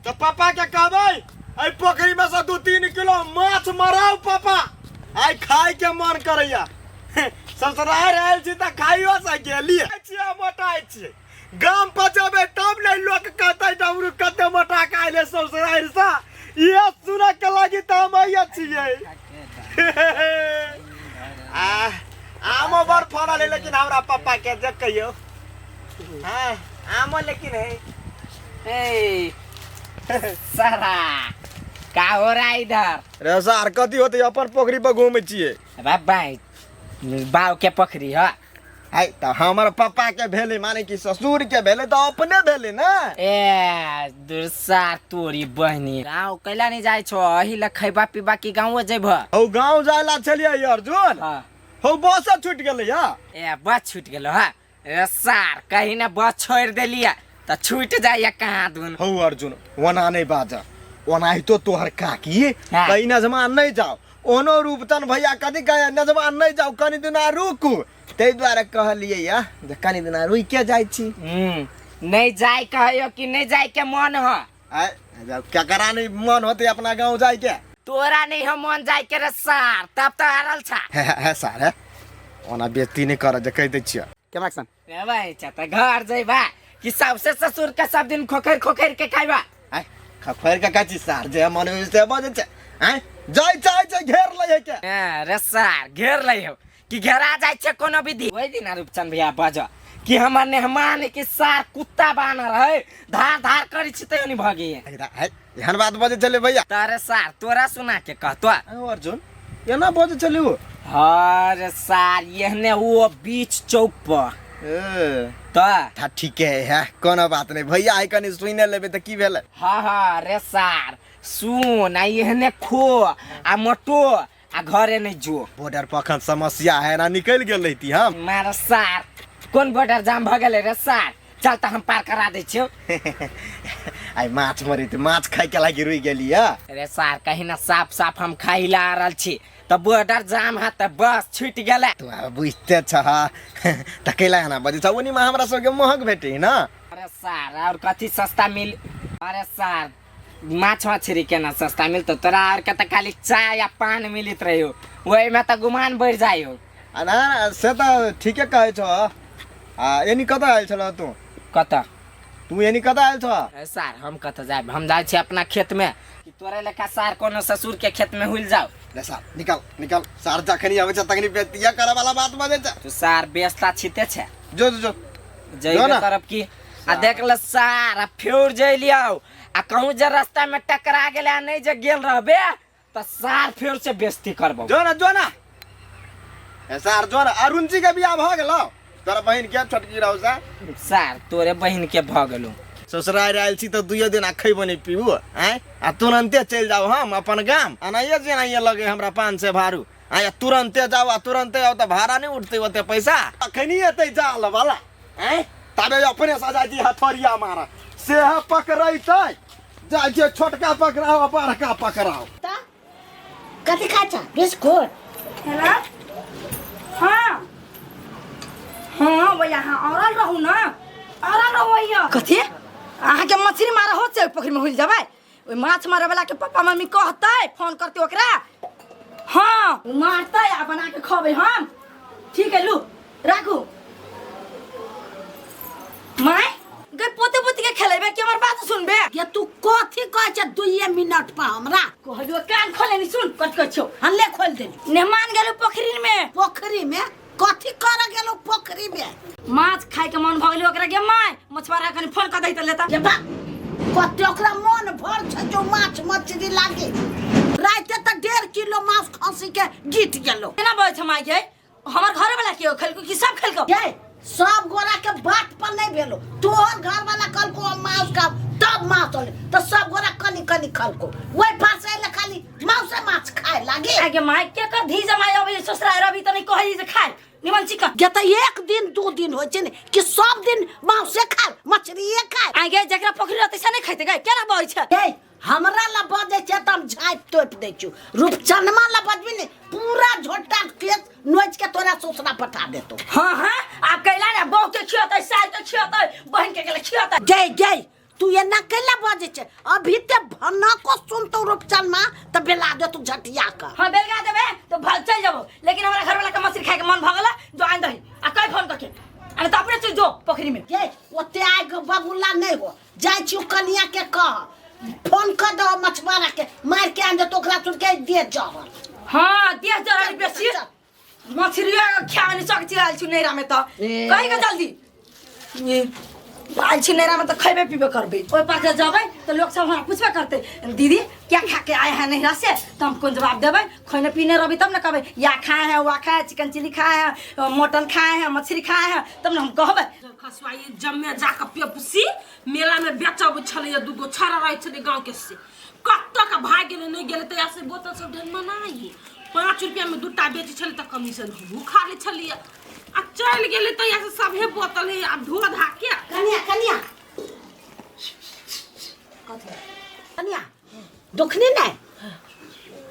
तऽ पापा के कहबै एहि पोखरि में से 2-3 किलो माछ मराउ पापा, आइ खाय के मन करैया। ससुराल आयल छी तऽ खाइयो से गेलियै छियै, मोटाइ छियै। गाम पर जेबै तब ने लोक कहतै डमरू कते मोटा के आयल ससुराल से। इहे सुनऽ के लागी तऽ हम आइए छियै। आ आमो बड़ फड़ल है, लेकिन हमरा पापा के जे कहियो हाँ आमो लेकिन है। ए सारा का हो रहा है इधर? रे सार कथी होते, अपन पोखरी पर घूमै छियै। अबे भाई बाव के पोखरी ह। है तऽ हमर पापा के भेलै, माने कि ससुर के भेलै तऽ अपने भेलै ने। ए दुर्सा तोरी बहनी, गाँव कैला नहीं जाय छो? अही ला खैबा पीबा की गाँव जेब? हौ गाँव जाय ला छलियै अर्जुन। हाँ। हौ बस छूट गेलै या। ए बस छूट गेलो हा? ए सार कहीं ना बस छोड़ देलिया तऽ छूट जाइया कहाँ दून। हौ अर्जुन ओना नहीं बाज, ओनाहितो तोहर काकी हाँ। कहीं नजमा नहीं जाओ, ओनो रूपचन भैया कथी कहे नजमा नहीं जाओ, कनी दिना रुकू, ताहि दुआरे कहलियै या जे कनी दिना रुकिए जाइ छी। नहीं जाय कहियो कि नहीं जाय के मन ह? आय केकरा नहीं मन होते अपना गाँव जाय के? तोरा नहीं हम मन जाय के रे सार, तब तो आरल छा। हे हे, हे सार हे, ओना बेइज्जती नहीं कर जे कहि दै छियै। Camera action. रे भाई छा त घर जइबा कि सबसे ससुर के सब दिन खोखर खोखर के खाइबा? आय खोखर के काची सार, जे मन होइ से बजै छै। आय जाय चाहे छै घेर लै है के। हां रे सार घेर लै हो कि घेरा जाय छै कोनो विधि। ओहि दिन रूपचंद भैया बज कि हमर मेहमान के सार कुत्ता बानर है, धार धार करै छी तैयो नहीं भगे। एहन बात बजै छलै भैया? तारे सार तोरा सुना के कहतो। आय अर्जुन एना बजै छलै ओ? हाँ रे सार एहने वो बीच चौक पर। ए। त था ठीके है, है कोनो बात नहीं भैया, आइ कनी सुने लेबै तऽ की भेलै? हाँ हाँ रे सार सुन, आ एहने खो आ मोटो आ घरे नहीं जो। बॉर्डर पर अखन समस्या है ना, निकल गेल रहिती हम। मार सार कोन बॉर्डर जाम भ गेलै रे सार? चल त हम पार करा दै छियौ। आइ माछ मरैत माछ खाय के लागि रुकि गेली है। रे सार कहीं ना साफ साफ हम खाइ ला आ रहल छी त बॉर्डर जाम है त बस छूट गेलै। तू आब बुझते छह त कैला एना बजै छह, ओनी में हमरा सबके महग भेटै ना। अरे सार और कथी सस्ता मिल? अरे सार माछ मछली केना सस्ता मिलतो तोरा? और के त खाली चाय आ पान मिलित रहियो, ओहि में त गुमान बढ़ जायो। आ ना, ना, से त ठीके कहै छह। आ एनी कतऽ आयल छलह तू? कतऽ? तू एनी कतऽ आयल छह? ए सार हम कतऽ जायब, हम जाइ छी अपना खेत में कि तोरे लेखा सार कोनो ससुर के खेत में हुल जाओ। ले सार निकल निकल सार, जखनी अबै छै तखनी बेइज्जतिया करऽ वाला बात बजै छै। तू सार बेस्ता छिते छै। जो जो जो जइबे ना। करब की आ देख ले सार, आ फेर जइलियौ आ कहूँ जे रास्ता में टकरा गेलै आ नहीं जे गेल रहबे त सार फेर से बेइज्जती करबौ। जो ना जो ना ए सार जो ना। अरुण जी के बियाह भऽ गेलौ तोरा बहिन के छोटकी रहौ से? सार तोरे बहिन के भऽ गेलौ। ससुराल आयल छी तऽ दुइयो दिन आ खैबो नहि पीबू आँय, आ तुरन्ते चलि जाउ हम अपन गाम? एनाहिए जेनाहिए लगे हमरा 500 भाड़ू आँय, तुरन्ते जाउ आ तुरन्ते आउ तऽ भाड़ा नहि उठतै ओते पैसा? अखनी एतै जाल वाला आँय, ताबे अपने सजा जी हथौड़िया मार सेह पकड़ैतै, जाइ छियै छोटका पकड़ाओ आ बड़का पकड़ाओ। त कथी खाइ छ? बिस्कुट? हेलो हाँ हाँ भैया हाँ औरल रहू ना, औरल रहू भैया। कथी अहाँके मछली मारा हो छै पोखरि में हुल जेबै? ओहि माछ मारे वाला के पप्पा मम्मी कहतै, फोन करतै ओकरा, हाँ ओ मारतै आ बना के खबै हम। ठीक है लू राखू। माय गई पोते पोती के खेलेबे कि हमर बात सुनबे? ये तू कथी कहै छ 2 मिनट पर हमरा? कहलियो कान खोले नी सुन, कथी कहै छौ? हल्ले खोल देली। मेहमान गेलो पोखरी में। पोखरी में कथी कर गेलो पोखरी में? माछ खाय के मन भ गेलो ओकरा गे माय, मछुआरा कनी फोन क दैत लेता। ये बा कते ओकरा मन भर छ जो माछ मछली लागे। राते त 1.5 किलो माछ खसी के जीत गेलो। केना बजै छ माय गे? हमर घर वाला के खेलको कि सब खेलको? ये सब गोरा के बात पर नहीं भेलो, तोहर घर वाला कहलको हम मांस खाब तब मांस होले, तो सब गोरा कनी कनी खलको, वही पर से अइले खाली मांसे माछ खाए लागे। आगे माय के कर धी जमाई अबै ससुराल रवि त नहीं कहै जे खाए निमन चिकन। गे त एक दिन 2 दिन होइ छै ने कि सब दिन मांसे खाए मछलिए खाए? आगे जकरा पोखरी रहतै से नहीं खैतै गे, केना बजै छै? ए हमरा ला बजै छै त हम झाँपि तोपि दै छियौ, रूपचनमा ला बजबी ने पूरा झोटा केस नोच के तोरा ससुरा पठा देतो। हाँ हाँ आप कैला ने बहू के खियतै, सार के खियतै, बहन के गेले खियतै। गे गे तू एना कैला बजै छै? अभी ते भनको सुनतौ रूपचन माँ तऽ बेला दे तू झटिया कऽ। हाँ बेलगा देबे तो चल जाबो, लेकिन हमरा घर वाला के मछली खाए के मन भ गेला, जो आन दही आ कई फोन करके अरे तो अपने चल जो पोखरी में। गे ओते आग बबुला नहीं हो जाय छी कनिया के कह फोन कर दो मछुआरा के मार के आन दे तो ओकरा सुन के दे जहर। हाँ दे जहर बेसी मछली खा नहीं सक छी आयल छी नैरा में तो कहि के जल्दी ये आयल छी नैरा में तो खैबे पीबे करबे। ओहि पास जबै तो लोग सब हमरा पूछबे करते दीदी क्या खा के आए हैं नैरा से, तो हम कोन जवाब देबै? खैने पीने रहबै तब न कहबै या खाए हैं वा खाए, चिकन चिली खाए हैं, मटन खाए हैं, मछली खाए हैं, तब न हम कहबै। खसुआई जम्मे जाके पेप्सी मेला में बेचब छलैया, दूगो छड़ा रहै छलै गाँव के, से कतऽ के भाग गेलै नहि गेलै तहिया से बोतल सब ढेर मनाई 5 रुपया में दूटा बेचै छलै तऽ कमीशन हमहूँ खा लै छलियै आ चलि गेलै तहिया से सभे बोतल है आब धो धा के। कनिया कनिया कनिया दुखनी नहीं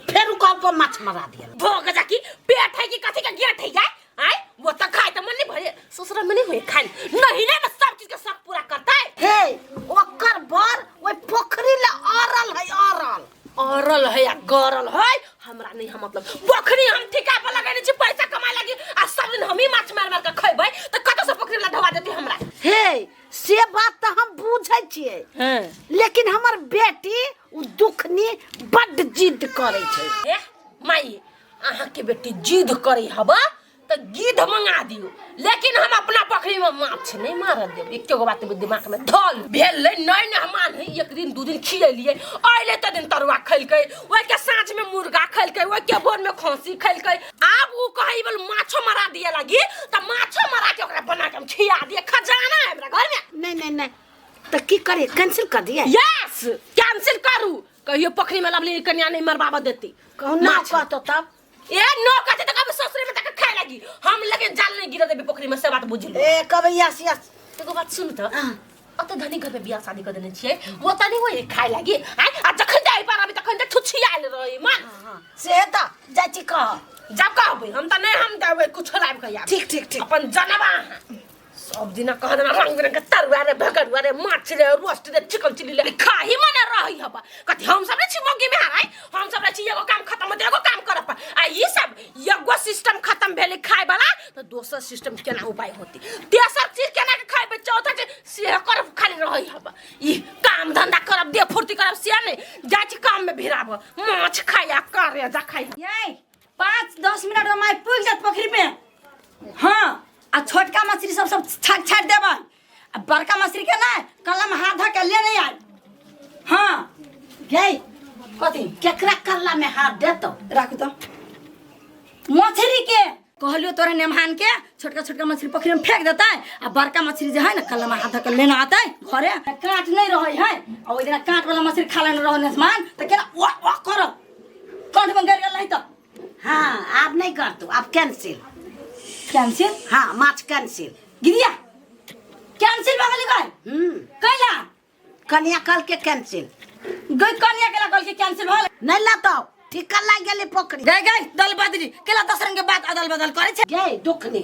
फेर उ कहलको माछ मरा दिया। भोग जाकी पेट है कि कथी के गेट है जाय आय वो तो खाए तो मन नहीं भरे ससुरा में नहीं होए खाए नहीं ना सब चीज के शौक पूरा करता है। हे ओकर बर ओइ पोखरी ले अरल है अरल अरल है या गरल है हमरा नहीं हम मतलब पोखरी हम ठिका पर लगेने छी पैसा कमाए लागी आ सब दिन हम ही माछ मार मार के खैबै त कतौ से पोखरी ला ढवा देती हमरा। हे से बात त हम बुझै छियै लेकिन हमर बेटी उ दुखनी बड्ड जिद करै छै। ए माई अहाँ के बेटी जिद करै हबा त गिद्ध मंगा दियो लेकिन हम अपना पोखरी में माछ नहीं मारल देब। एको गो बात दिमाग में धल भेल नहीं नहीं मान है एक दिन दू दिन खियलिए अइले त दिन तरुआ खैलकै ओइ के साँझ में मुर्गा खैलकै ओइ के भोर में खसी खैलकै। आब उ कहै बल माछो मरा दिए लागी त माछो मरा के ओकरा बना के हम खिया दिए खजाना है हमरा घर में। नहीं नहीं नहीं त की करे कैंसिल कर दिए? यस कैंसिल करू कहियो पोखरी में लवली कन्या नहीं मरबाबा देती कहू ना कहतो तब ए नो कहते त कभी ससुरे में तक खाए लगी हम लगे जाल नहीं गिरा देबे पोखरी में से बात बुझ लो। ए कभी यस यस एगो बात सुन त अत धनी घर में बियाह शादी कर देने छियै वो त नहीं होई खाए लगी आ आ जखन जाई पर अभी तखन त ठुछियाल रही मन। हां से त जाइ छी कह जब कहबै हम त नहीं हम देबै कुछ लाइब के यार। ठीक ठीक ठीक अपन जनबा सब दिन कह देना रंग बिरंग के तरुआ रे भगरुआ रे माछ रे रोस्ट रे चिकन चिली रे खाही मने रही हबा कथी हम सब रे छी मौगी में हाय हम सब रे छी एगो काम खत्म होते एगो काम करब आ ई सब एगो सिस्टम खत्म भेलै खाए वाला त दोसर सिस्टम केना उपाय होती तेसर चीज केना के खाइबे चौथा चीज से करब खाली रही हबा ई काम धंधा करब दे फुर्ती करब से नहीं जाइ छी काम में भिराब माछ खाया करे जा खाई ये 5-10 मिनट में माय पुग जात पोखरी में। हाँ आ छोटका मछली सब सब छाट छाट देबै आ बड़का मछली के ना कलम हाथ धऽ के ले नहीं आय। हाँ गई कथी केकरा कल्ला में हाथ देतो? राखू तो मछली के कहलियो तोरे नेमहान के छोटका छोटका मछली पोखरी में फेंक देतै आ बड़का मछली जे है ना कलम हाथ धऽ के लेना आतै घरे कांट नहीं रहै है आ ओहि दिना कांट वाला मछली खा लेने रहो नेसमान त केना वाह वाह करब कंठ में गड़ गेल नहीं तो। हाँ अब नहीं कर तू अब कैंसिल कैंसिल? हाँ माछ कैंसिल। गिरिया कैंसिल भऽ गेलै गई? कैला? कनिया कल के कैंसिल। गई कनिया केला कल के कैंसिल भऽ गेलै? नहीं लताओ ठीक कर लाग गेलै पोखरी। गई गई दल बदली केला 10 रंग के बात अदल बदल करै छै। गई दुखनी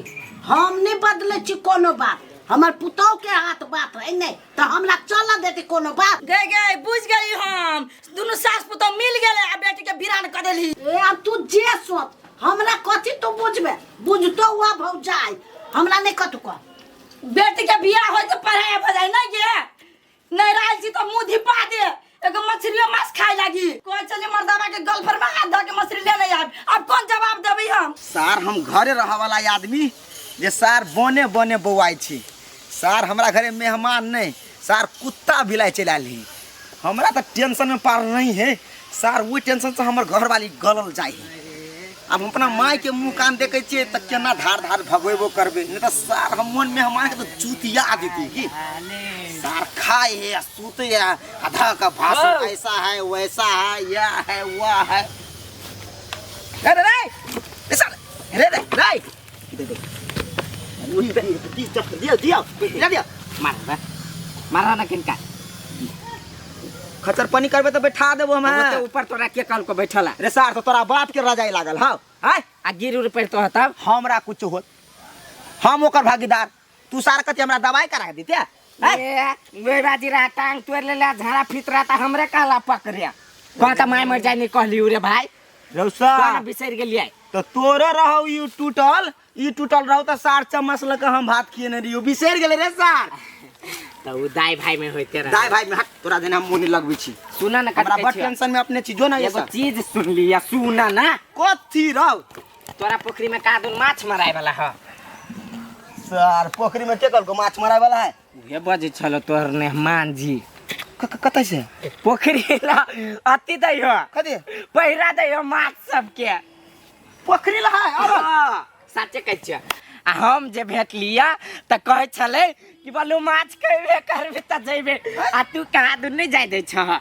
हम नहीं बदलै छी कोनो बात हमर पुतोह के हाथ बात है नहीं तो हमरा चल देती कोनो बात। गई गई बुझ गई हम दुनू सास पुतोह मिल गेलै आ बेटी के बिरान क देलही। ए अब तू जे सोच हमरा कथी तू बुझबे बुझतो हुआ भौजाई हमरा नहीं कथू कह। बेटी के बियाह होय त पढ़ाई भ जाय नहीं गे नहीं राल छी तो मुंह धिपा दे एगो मछलियो माछ खाए लागी कोई चली मर्दावा के गल पर में हाथ धऽ के मछली ले नहीं आब अब कौन जवाब देबै हम? सार हम घरे रह वाला आदमी जे सार बने बने बौआइ छी सार हमरा घरे मेहमान नहीं सार कुत्ता बिलाइ चलि आयल ही हमरा तो टेंशन में पार नहीं है सार वही टेंशन से हमर घर वाली गलल जाय है। अब हम अपना माय के मुँह कान देखे छियै तऽ केना धार धार भगेबो करबै नहीं तऽ सार हम मन मेहमान के तो चूतिया देती की सार खाए है आ सूते है आधा का भाषण ऐसा है वैसा है यह है वह है। रे रे रे सार रे रे रे दे दे दिया दिया दिया दिया मार मारा ना किनका खचर पानी करबे तऽ बैठा देबो हम। ओते ऊपर तोरा के कहल को बैठला? रे सार तो तोरा बाप के रजाई लागल हौ आय आ गिर उर पड़तो तब हमरा कुछ होत हम ओकर भागीदार तू सार कथी हमरा दवाई करा के देते? ए वे बाजी रहा टांग तोड़ लेला झाड़ा फित रहा त हमरे कहला पकड़िया कहता माय मर जाय नहीं कहली रे भाई। रौसा कहना बिसरि गेलियै। तो तोरो रहौ ई टूटल, ई टूटल रहौ त सार चम्मच लऽ के हम भात खिएने रहियो, बिसरि गेलै रे सार। त उ दाई भाई में होइते रहे। दाई भाई में हट, तोरा जेना हम मुँह नहीं लगबै छी। सुन न हमरा बड़ टेंशन में अपने छी, जो ना ये एगो सब। चीज सुन लिया, सुन ना। कथी रहौ? तोरा पोखरी में कादुन माछ मराय वाला ह। सार पोखरी में के कहलको माछ मराय वाला है? उहे बजै छलो तोहर मेहमान जी। कतै से? पोखरी ला अति दै हो। कथी? पहिरा दै हो माछ सबके। पोखरी ला है? अरे। हाँ, साचे कहै छियै। आ हम जे भेटलिया त कहै छलै कि बोलू माछ खेबे करबे त जइबे, आ तू कहाँ दूर नहीं जाय दै छह।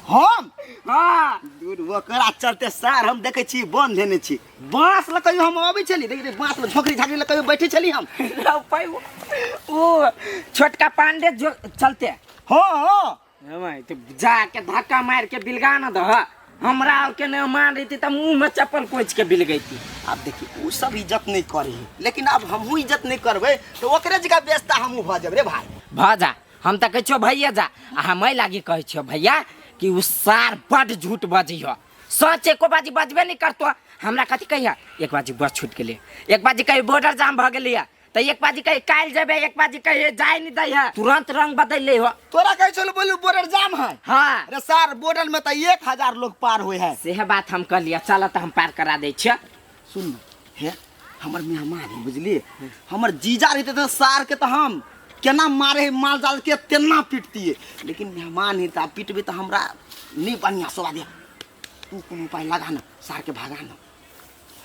हम? हाँ। दूर ओकरा चलते सार हम देखै छी बंद धेने छी। बाँस लऽ कहियो हम अबै छली, देखै रहियै बाँस लऽ झोकरी झाकरी लऽ कहियो बैठै छली हम। रौ पाइ उ छोटका पांडे जो चलते। हाँ, हाँ। हमाय तो जाके धक्का मार के बिलगा न दह, हमरा और के नहीं मान रही थी त मुंह में चप्पल कोच के बिल गई थी। अब देखी उ सब इज्जत नहीं करे, लेकिन अब हमहू इज्जत नहीं करबे तो ओकरे जगह व्यवस्था हमहू भ जेब रे भाई। भ जा, हम त कहै छियो भैया जा, आ हम एहि लागी कहै छियो भैया कि उ सार बड झूठ बजै हो, सच एको बाजी बजबे नहीं करतो। हमरा कथी कहिया, एक बाजी बस छूट गेलै, एक बाजी कही बॉर्डर जाम भ गेलै, त एक बाजी कही काल्हि जेबै, एक बाजी कही जाय नहीं दै है, तुरंत रंग बदलि लै हो। तोरा कहै छलो बोलू बॉर्डर जाम है? हाँ। अरे सार बॉर्डर में त 1000 लोग पार होए है। सेहे बात हम कहलियै, चल त हम पार करा दै छियै। सुन न, हे हमर मेहमान है बुझलिए, हमर जीजा रहते त सार के त हम केना मारे है माल जाल के तेना पीटतिए, लेकिन मेहमान है त आब पीटबे त हमरा नहीं बढ़िया स्वाद है। तू कोनो उपाय लगा न, सार के भगा न।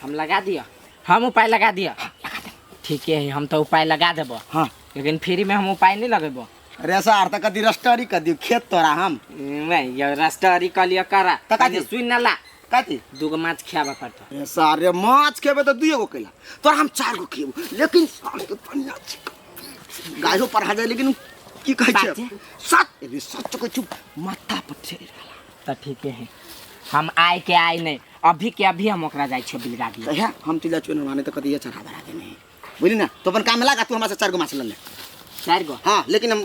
हम लगा दिया, हम उपाय लगा दिया। लगा दे। ठीक है, हम तो उपाय लगा देबो। हाँ। लेकिन फ्री में हम उपाय नहीं लगेबो। अरे सार त कदी रस्टरी कर दियो खेत तोरा हम। नहीं, ये रस्टरी कर लियो करा। त कथी? सुन न ला। कथी? दूगो माछ खियाबे पड़तो। अरे सार रे माछ खेबे त दुइयो गो कैला, तोरा हम 4 गो खिएबो, लेकिन सार के बढ़िया छै। गायो पर आ जाए, लेकिन की कहै छै? साचे? सच, अरे सच कहै छु, माथा पर ठेर गेला। त ठीके है, हम आए के आए नहीं, अभी के अभी हम ओकरा जाइ छियो बिलगा दिए। त हे, हम चलि जाइ छियो नहवाने त कथी ये चढ़ा बढ़ा देने है। बुझली ना? तो अपन काम में लगा, तू हमरा से 4 गो माछ ल ले। 4 गो? हाँ, लेकिन हम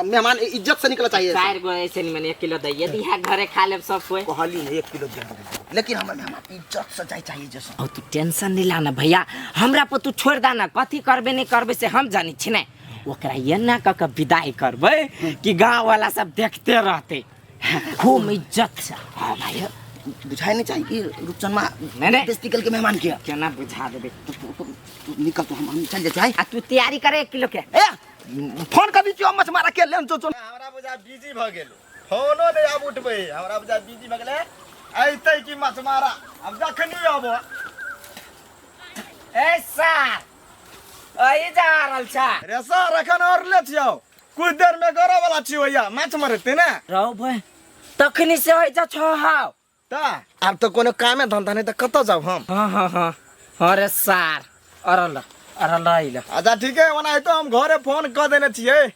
मेहमान इज्जत से निकलना चाहिए। 4 गो ऐसे नहीं, मैंने 1 किलो दैये दिया, घरे खा लेब सब कोई। कहली नहीं, 1 किलो दे देबो, लेकिन हमर मेहमान इज्जत से जाय चाहिए जैसे। ओ तू टेंशन नहीं लाना भैया, हमरा पर तू छोड़ दाना, कथी करबे नहीं करबे से हम जानी छी ने। ओकरा एना क के विदाई करबे कि गांव वाला सब देखते रहते, खूब इज्जत से। हाँ भाई, बुझाए नहीं चाहिए कि रूपचनमा नहीं, नहीं। बेइज्जती करके मेहमान किया। केना बुझा देबे? तो तू निकल, तो हम चल जाए भाई। आ तू तैयारी करे 1 किलो के। ए फोन कर दी छियो मछमारा के लेन चो चो। हमरा बुझा बिजी भ गेल, फोनो नहीं आब उठबै, हमरा बुझा बिजी भ गेलै। अइतै कि मछमारा अब जखनी आबो। ए सार अइ जा रहल छा। रे सर अखन और ले छियो, कुछ देर में गौरव वाला छियो भैया, माछ मरते ना। रौ भाई तखनी से होइ जा छो हाव। ता आब तो कोनो कामे धंधा नहीं त कतौ जाब हम। हाँ, हाँ, हाँ। अरे सार, अरल, अरल अइल। अच्छा ठीक है, ओना तो हम घरे फोन क देने छियै,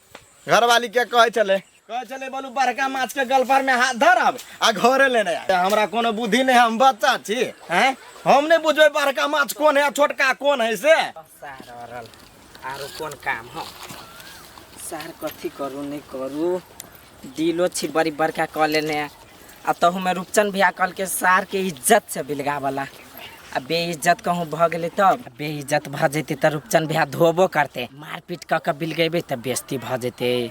घरवाली के कहै छलै, कहै छलै बोलू बड़का माछ के गलपर में हाथ धरब आ घरे लेने आयब। हमरा कोनो बुद्धि नहीं, हम बच्चा छी, हैं? हम नहीं बुझबै बड़का माछ कोन है आ छोटका कोन है से। सार अरल आरो कोन काम हो सार, कथी करू नहीं करू, दिलो छी बड़ी बड़का क लेने। आ तहु में रूपचंद भैया कहलकै सार के इज्जत से बिलगावला, आ बेइज्जत कहूँ भ गेलै तब बेइज्जत भ जेतै त रूपचंद भैया धोबो करतै, मारपीट क के बिलगेबै त बेइज्जती भ जेतै,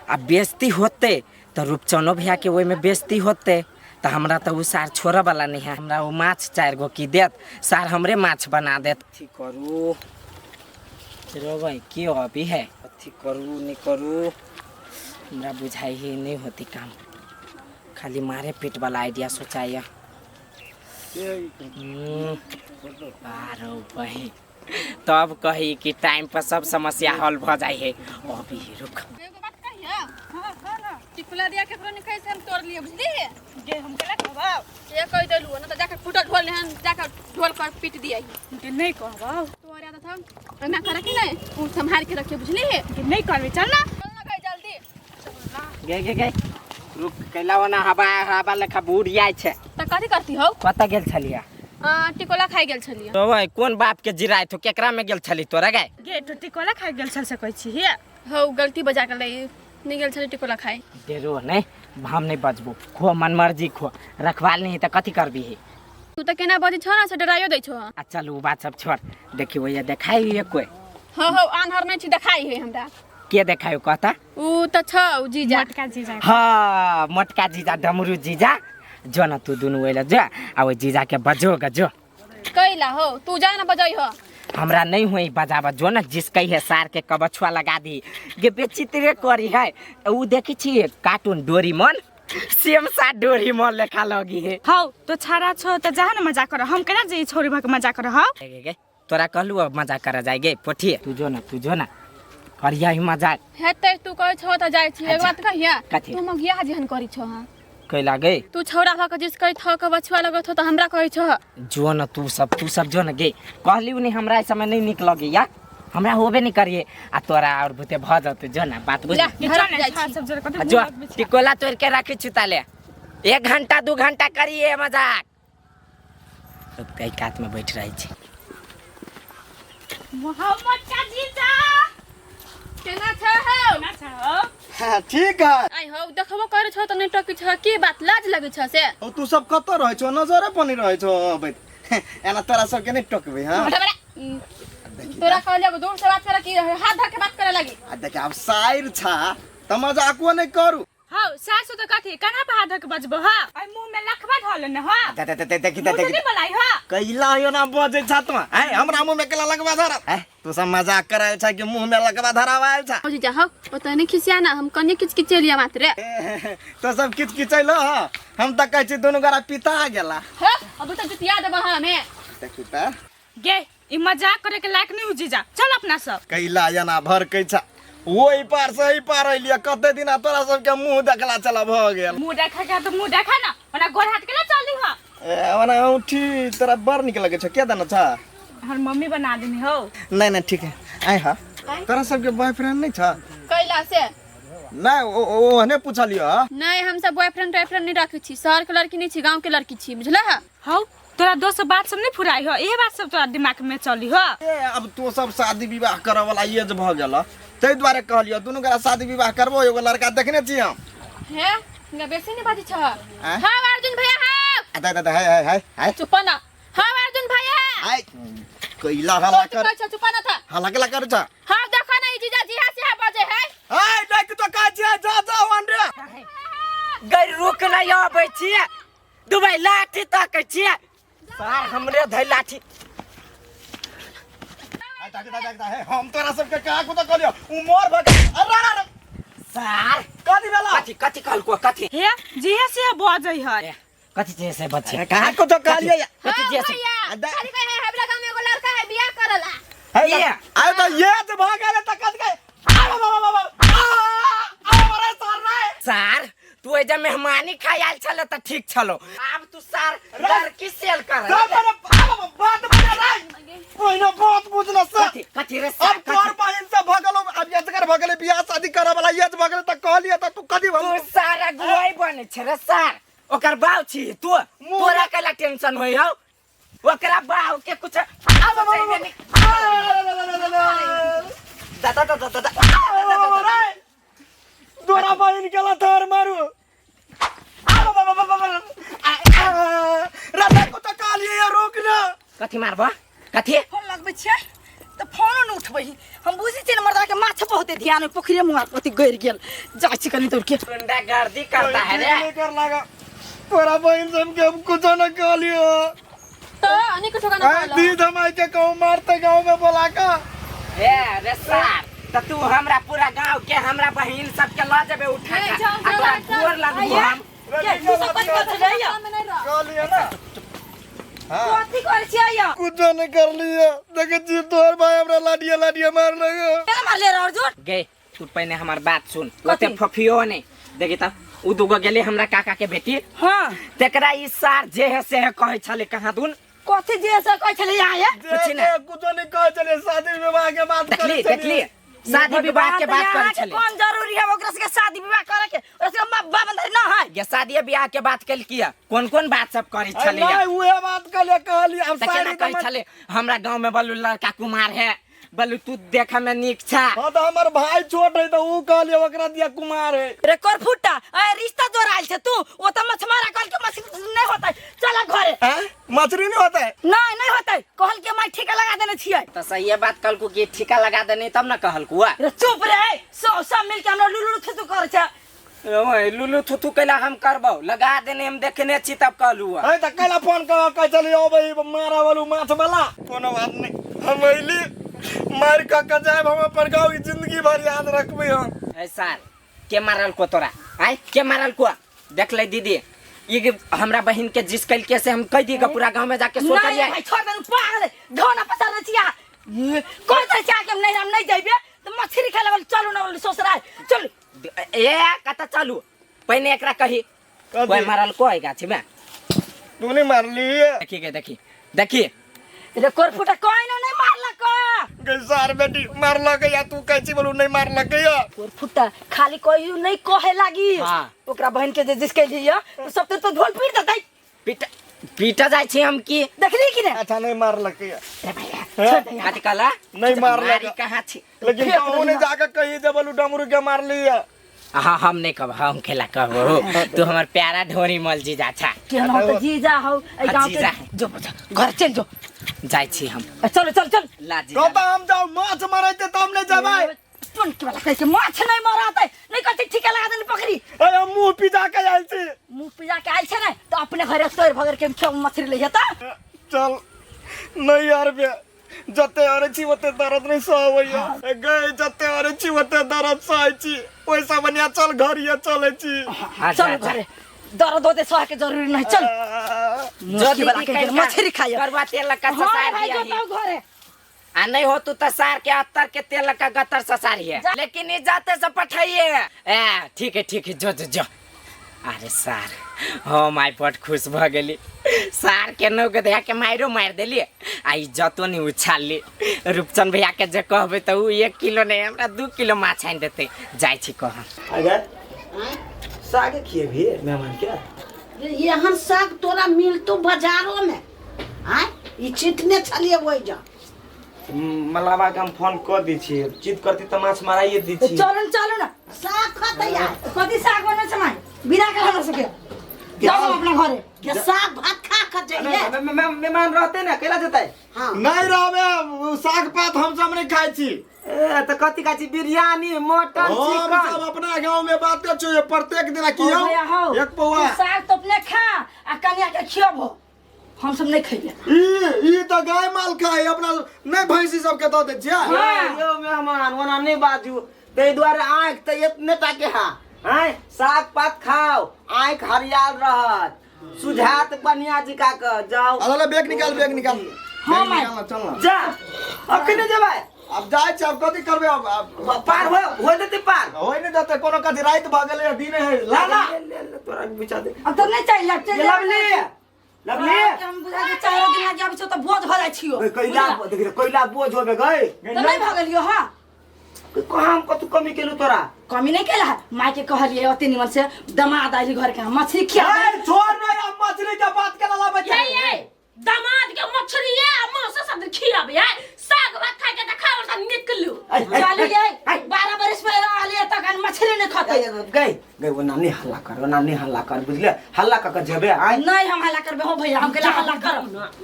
आ बेइज्जती होतै त रूपचनो भैया के ओहिमे बेइज्जती होतै। त हमरा त उ सार छोड़ऽ वाला नहीं है, हमरा उ माछ 4 गो की देत, सार हमरे माछ बना देत। अथी करू रोबै की अभी है, अथी करू नहीं करू हमरा बुझाइ ही नहीं होती काम, खाली मारे पीट वाला आइडिया सोचाइया। बारो बही तब कही कि टाइम पर सब समस्या हल भ जाइ है। अभी रुक एगो बात कहिया? हां कह ना। टिकुला दिया केकरो नहीं कहि से हम तोड़ लिए बुझली? गे हम केला कहबौ? ये कहि देलु न त जाके फुटल ढोल नेहन जाके ढोल पर पीट दिया। गे नहीं कहबौ। तोर आदत हम एना करे कि नहीं? उ संभाल के रखिए बुझली? गे नहीं कहबे, चल ना। चल ना कहि जल्दी। गे गे गे रुक कैला ओना हवा हवा लेखा बूढ़ जाय छै। त कथि करती हौ? कत गेल छलिया? टिकोला खाइ गेल छलिया। तो ओए कोन बाप के जिराय थो, केकरा में गेल छली तोरा गे? गे तो टिकोला खाइ गेल छल से कहै छी हे। हौ गलती बजा के लई नहीं गेल छली टिकोला खाए। डेरो नहीं, हम नहीं बजबो, खो मन मर्जी खो, रखवाल नहीं तऽ कथी करबी? तू तऽ केना बजै छौ ना से डराइयो दै छौ। आ चल उ बात सब छोड़, देखी भैया देखाई है कोई? हो हो, आन्हर नहीं छी, देखाई है हमरा। के देखायो कहता? उ तऽ छौ जीजा। मोटका जीजा। हाँ, मोटका जीजा, डमरू जीजा। जो ना तू दुनू ओइला जो आ ओहि जीजा के बजो ग जो। कैला हो, तू जा ना बजै हो। हमरा नहीं हुई बजाबा, जो ना जिसकै है सार के कबछुआ लगा दी गे, बेचित्रे करी है। उ देखी छी कार्टून डोरीमोन, सेम सा डोरीमोन लेखा लगी है। हौ तो छाड़ा छो त जा न मजाक कर, हम केना जे छोरी भक मजाक कर हौ? गे गे, गे तोरा कहलू अब मजाक कर जाए गे पोठी, तू जो ना, तू जो ना करिया ही मजाक। हेतै, तू कहै छौ तऽ जाइ छी। एगो बात कहिया? कथी? तू मगिया जेहन करी छौ। हाँ कैला गे? तू छौड़ा भऽ कऽ जिस कहै थौ कबछुआ लगत हो तऽ हमरा कहै छौ। जो न तू सब, तू सब जो न गे, कहली नहीं हमरा समय नहीं निक लगे या हमरा होबे नहीं करिए आ तोरा और भूते भ जतौ। जो ना बात बुझ। जा, ये घर चल न जाइ छाड़ छी। सब जरा कते आ जो भूख लगबै छै। टिकोला तोड़ के रखी छु ताले 1 घंटा 2 घंटा करिए मजाक। अब कई कात में बैठ रही छी। मोहम्मद का जीजा केना छौ हौ? केना छौ हौ? हाँ, ठीक है। आइ हौ, देखबो करै छौ तऽ नहि टकै छौ, की बात लाज लगै छौ से? ओ तू सब कतऽ रहै छौ? नजरे पर नहीं रहै छौ अबैत, एना तोरा सबके नहीं टोकबै। हाँ हट बड़ा। तोरा कहलियो दूर से बात करे कि हाथ धर के बात करे लगी? आ देख, आब साइर छा तऽ मजाको नहीं करू। हौ सासु त कथी कना पर हाथ धऽ के बजबो हौ? आइ मुँह में लखबा धऽ लेने हौ। दे दे दे देखी मुँह से देखी नहीं बोलाई हौ। कैला यो ना बजै छा तू? आय हमरा मुँह में केला लगवा धरा? आय तू सब मजाक करायल छा कि मुँह में लगवा धरावायल छा? हो जीजा हौ, ओतऽ नहि खिसिया ना, हम कनि किचकिचेलियै मात्र। तो सब किचकिचैलो ह, हम तऽ कहै छी दुनू गोरा पिता गेला। हो, अब तऽ जुतिया देबऽ हमे। देखी तऽ। गे ई मजाक करे के लायक नहीं हो जीजा, चल अपना सब। कैला एना भरकै छा? ओहि पार से एहि पार अइलियै, कते दिन तोरा सबके मुँह देखला चला भऽ गेल। मुँह देखा के तो मुँह देखा ना, ओना गोर हाथ के ना चली हो। ए, ओना औंठी तोरा बड़ नीक लगै छौ, के देने छौ? हमर मम्मी बना देने हो। नहीं नहीं ठीक है। आइ हा, तोरा सबके बॉयफ्रेंड नहीं छौ? कैला से? नहीं, ओ ओहने पूछलियो। नहीं, हम सब बॉयफ्रेंड टॉयफ्रेंड नहीं रखै छी, शहर के लड़की नहीं छी, गांव के लड़की छी, बुझल है? हौ तोरा दोस्त बात सब नहीं फुराई हो, इहे बात सब तोरा दिमाग में चली हो। ए, अब तो सब शादी विवाह करऽ वाला एज भऽ गेल, ताहि दुआरे कहलियो दुनू गोरा शादी विवाह करबो, एगो लड़का देखने छी हम। हे गा बेसी नहीं बाजै छह। हाँ अर्जुन भैया, हाँ। आ, दे दे दे, हाय हाय हाय हाय। चुप ना। हाँ अर्जुन भैया। हाय कैला हल्ला तो कर कहै छौ चुप ना था। हल्ला केला कर छा? हाँ देखो ना, ई जीजा जी हाँ से हाँ बजे है। हाय देख तो कहै छियै, जा जा अंडे। गई रुक नहीं आबै छियै, दुबई लाठी तकै छियै सार, हमरे धै लाठी। हाय, देख देख देख, हे, हम तोरा सबके कहाँ को तो कहलियो उमर भऽ गेल। अरे अरे अरे। सार कथी भेला? कथी कथी कहलको कथी? हे जिहे से बजै है। ए, कथी जे से बच्चे? कहाँ को तो कहलियो या? कथी हाँ जे से? भैया, आ, दे- खाली कहे हमरा गांव में एगो लड़का है बियाह करला। हे, ये। आय तो ये जे भऽ गेल तऽ कथी कहे? आ बाबा बाबा बाबा, आ आ अरे सर रे। सार तू एजा मेहमानी खाय आयल छल तऽ ठीक छलो, आब तू सार लड़की सेल कर। जा पर आ बाबा बात बजा रे, पहिने बात बुझना से। कथी कथी रे सार? अब तोर बहिन से भऽ गेलो, अब एजगर भऽ गेलै, बियाह शादी करऽ वाला एज भऽ गेलै तऽ कहलियै तऽ तू कथी भऽ तू सार अगुवाई बने छे रे सार, ओकर बाव छी तू, तोरा कैला टेंशन होई हौ? ओकरा बाव के कुछ दा दा दा दा दा दा। तोरा बहिन के लथार मारू। राधा को तो कहलियै रोक ना। कथी मारबा कथी? फोन लगबै छियै तऽ फोनो नहि उठबै। हम बुझै छियै ने मर्दा के माछ बहुते ध्यान ओहि पोखरिए मुँह अथी गड़ि गेल। जाइ छी कनि दौड़ के। गुंडागर्दी करता है रे। नहीं कर लागा, तोरा बहिन सबके हम कुछो न कहलियो। तो नहीं कुछो का ना आय कहलो। दी धमाई के कहूँ मारते गाँव में बोला का। ए रे सार, त तू हमरा पूरा गांव के हमरा बहिन सबके ल जेबे उठा ए, के जाओ, आ जाओ, तोरा जाओ। गोर लगबो हम। के तू सब कथी करै छियै? में नहीं रह। कहलियो ना। हाँ कथी करै छियै यौ? कुछो नहीं कर लियो, देखे छी तोहर भाई हमरा लाडिया लाडिया मार लगे। केना मारले रे अर्जुन? गे तू पहिने हमर बात सुन। कथी? ओते फफियो ने देखी त उ दूगो गेले हमरा काका के बेटी। हाँ तेकरा ई सार जे है से है कहै छले कहाँ दुन। कथी जे से कहै छलै यहाँ ये? कुछ जे ना। कुछो नहीं कहै छलै, शादी विवाह के बात देखली करै छलियै। देखली शादी विवाह के बात भगवान, करै अहाँके छले। कोन जरूरी है ओकरा सबके शादी विवाह करे के? ओकरा सबके माँ बाप बंधरी ना है। ये शादी विवाह के बात केलकी है, कोन कोन बात सब करै अरे छले? नहीं, उहे बात कहलियै, कहलियै अब त केना सारी कहै छले हमरा गांव में बलू लड़का कुमार है, बोलू तू देखे में नीक छा। हाँ तो हमार भाई छोट है तो ऊ कहलिए ओकरा दिया कुमार है। रे कर फुटा ए रिश्ता जोड़ आयल छे तू ओ त मछमारा कहल के मछली नहीं होतै, चल घरे। हैं? मछली नहीं होता है? नहीं नहीं होतै, कहल के my ठेका लगा देने छियै। तो सही बात कहलकू कि ठेका लगा देने तब न कहलकू। रे चुप रे, सब सब मिल के हमरा लुलु थुथु करै छै। ओए लुलु थुथु कैला हम करबौ, लगा देने हम देखने छी तब कहलू। है त कैला फोन कर कह चलियो अबै मारा वालू माछ वाला। कोनो बात नहीं, हम अइली मार क के जायब हम अपन गाँव की जिंदगी भर याद रखबै हम। ए साल के मारल को तोरा? आय के मारल को? देख ले दीदी, ई हमरा बहिन के जिस कल के से हम कह दी पूरा गांव में जाके शोर नहीं करिए। भाई छोड़ दे, पागल है, धोना पसार दै छियै। कोई तरह से आके हम नहीं, हम नहीं जाइबे तो मछली खाए लगल। चलू ना बोली ससुराल चलू। ए कत चलू, पहिने एकरा कही कथी? कोई मारल को है गाछी में? तू नहीं मारली? देखी के देखी देखी रे कोरफुटा कोई ना नहीं मारलक। गई सार बेटी मारलक या तू कैसी बोलू नहीं मारलक या? कोरफुटा खाली कोई नहीं कहे लागी। हाँ। ओकरा बहन के जे जिसके लिए तो सब तो ढोल पीट देतै। पीट पीटा जाय छी हम की देखली कि ने? अच्छा नहीं मारलक या। रे भैया छोड़ दे कथी कहला? नहीं मारलक। मारी कहाँ छी? लेकिन कहूँ नहीं जाके कही जे बोलू डमरू के मारली या। हाँ हम नहीं कहब, हम खेला कहबो, तू हमर प्यारा ढोरी मल जीजा छा। के हम तो जीजा हौ ए गांव के। जीजा। जो घर चल जो। जाय छी हम। चलो चल चल। ला जीजा। कहता हम जाओ माछ मारैते त हम नहीं जेबै। सुन के वाला कहै छै माछ नहीं मारतै, नहीं कहै छै ठिका लगा देने पकड़ी। अरे हम मुंह पिजा के आयल छी। मुंह पिजा के आयल छै ने तो अपने घरे तोड़ भगर के खेब मछली ले जेता। चल नहीं यार बे, जते अरे छी ओते दर्द नहीं सहवैया। गए जते अरे छी ओते दर्द सहै छी, ओइसा बढ़िया चल घर ये चलै छी। चल घरे दर्द होते सह के जरूरी नहीं, चल। जो दीदी दीदी मछली खाइए करवा तेल का हाँ ससार भाई दिया जो ही। तो घरे आ नहीं हो तू तो सार के अत्तर के तेल का गतर ससारी है, लेकिन ये जाते से पठाइए। ए ठीक है ठीक है जो जो जो। अरे सार हम आई बड़ खुश भ गेली, सार के नौक धया के मारो मार देली आ इज्जतो नहीं उछालली। रूपचंद भैया के जे कहबे त उ 1 किलो नहीं हमरा 2 किलो माछ आनि देते। जाय छी कह। अगर साग खिएबी मेहमान के? एहन साग तोरा मिलतो बाजारो में? आय ई चिटने छलिए ओइ जा। मलावा के हम फोन कर दी छी, जिद करती त माछ माराइए दी छी। चलू न चलू न साग खतै यार। कथी साग बनल छै my बिना के हमरा सबके जाओ अपना घरे। के साग भात खा के जइए। मेहमान रहते ना कैला जतै? हां नहीं रहबे, साग पात हम सब नहीं खाइ छी। ए त कथी खाइ छी? बिरयानी मटन हम चिकन। सब अपना गांव में बात कर छियै प्रत्येक दिन की ओ भैया हौ, एक पौआ तू साग तो अपने खा आ कनिया के खियबो, हम सब नहीं खइबे। ई ई त गाय माल खाइ अपना नहीं भैंसी सब के दऽ दै छियै। हां यो मेहमान ओना नहीं बाजू, ताहि दुआरे आँख त एतने टा के हा। आँय साग पात खाओ आँख हरियाल रहत, सुझात बढ़िया जिका के जाओ। अरे बैग निकाल बैग निकाल। हाँ, बैग माय। निकाल ना, चल ना। जा अखने जेबै? अब जाइ छी, अब कथी करबै अब? अब पार हो हो जेतै पार। होय नहीं देतै कोनो कथी, राति भऽ गेलै दिन है ला ला ले ले तोरा बिचा दे। अब तो नहीं चाहिए लग चल लवली लवली हम बुझा के 4 दिन लागी आबै छौ त बोझ भऽ जाइ छियो। कैला देख रे कैला बोझ होबे गई। त नहीं भऽ गेलियो। हां कहाँ हम कतु कमी केलु तोरा? कमी नहीं केला, माय के कहलिए ओते निमन से दमाद आइली घर के मछली खिया। ए छोड़ ना अब मछली के बात के ला बच्चा। ए ए दामाद के मछली आ मांस सब खियाबे है, साग भात खाय के त खाओ त निकलू। चलू ये 12 बरस पर आलिए तखन मछली नहीं खतै। गई गई वो नानी हल्ला कर, वो नानी हल्ला कर बुझले, हल्ला क के जेबे आइ। नहीं हम हल्ला करबे हो भैया, हम केला हल्ला करब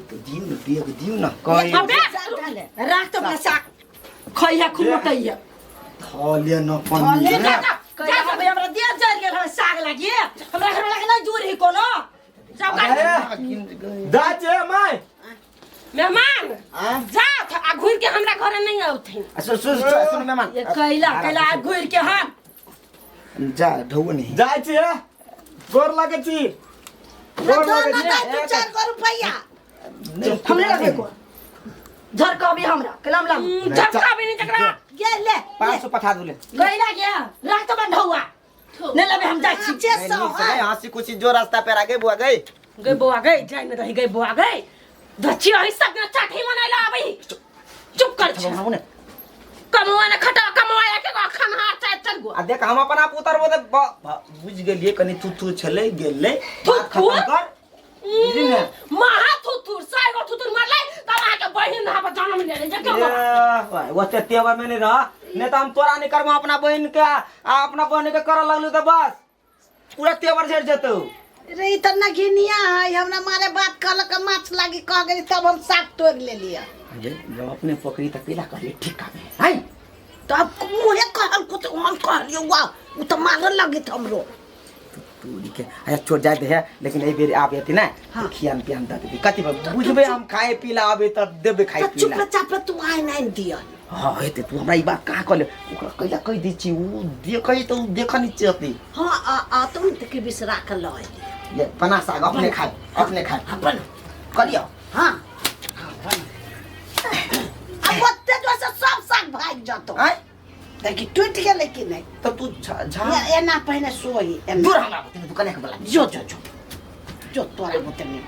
तो दिउ न बेग दिउ न कहि। राख तो अपना साग खइया खूब मोटैया। थले न पनी जा जा भैया हमरा दिया जर गेल हमरा साग लागी, हमरा घर वाला के नहीं जुर ही कोनो। जाओ जा छे my मेहमान जा आ घुर के हमरा घरे नहीं औथिन। सुन सुन सुन मेहमान ये कैला कैला घुर के हम जा ढौ नहीं जाइ छी गोर लगे छी। गोर लगे छी 2 4 गो रुपैया हमने लगे को झर कभी हमरा कलम लम झटका भी नहीं जकरा गे ले 500 पठा दूले। कैला गया राख तो बंधौआ नहीं लबे हम जाइ छी। 600 हंसी खुशी जो रास्ता पे आगे बुआ गई गई बुआ गई जाय में रही गई बुआ गई धच्ची अहि सब न चाठी मनाइला आबी। चुप कर छ कमवा ने खटा कमवाया के खनहार चाय चल गो। आ देख हम अपन आप उतरबो त बुझ गेलिए कनि थू थू छलै गेलै थू खत्म कर बुझली ने। महा थू थू 100 गो थू थू मारलै तब अहाँ के बहिन हब जन्म लेने जे क्यों ए, ओते तेवर में नहीं रह, नहीं तो हम तोरा नहीं करबो अपना बहन के, आ अपना बहन के करऽ लगलू तऽ बस पूरा तेवर झड़ जेतौ। रे ई तऽ नघिनिया है, हमरा मारे बात कहलक माछ लागी कह गेली तब हम साग तोड़ि लेलियै। ये जब अपने पोखरी तक पीला कहलिए ठीक है हाय तब मुहे कहल कुछ हम कहलियो वाह उ तऽ मारऽ लगित हमरो। तोरी के अच्छा छोड़ जाए दे है, लेकिन एहि बेर आबे हेतै ने हाँ। खियान पियान दऽ देबै। कथी बुझबै हम खाए पीला आबे तब देबै खाए तऽ पीला। चुपे चापे तू आनि आनि दिअ। हाँ हेतै। तू हमरा ई बात कहाँ कहले? ओकरा कैला कहि दै छी, उ देखै तऽ उ देखऽ नहि चाहतै। हाँ आ आ तुम तऽ के बिसरा के लऽ अयली। ये बना साग अपने खाए, अपने खाए। हाँ बना करियो। हाँ हाँ बना। अब ओते जो से सब साग भागि जतौ। आँय देखी टूटि गेलै कि नहि? तऽ तू झा एना पहिने सोही एना। दूर हमरा बुते तू कने के बला। जो जो जो जो तोरा बुते नहि।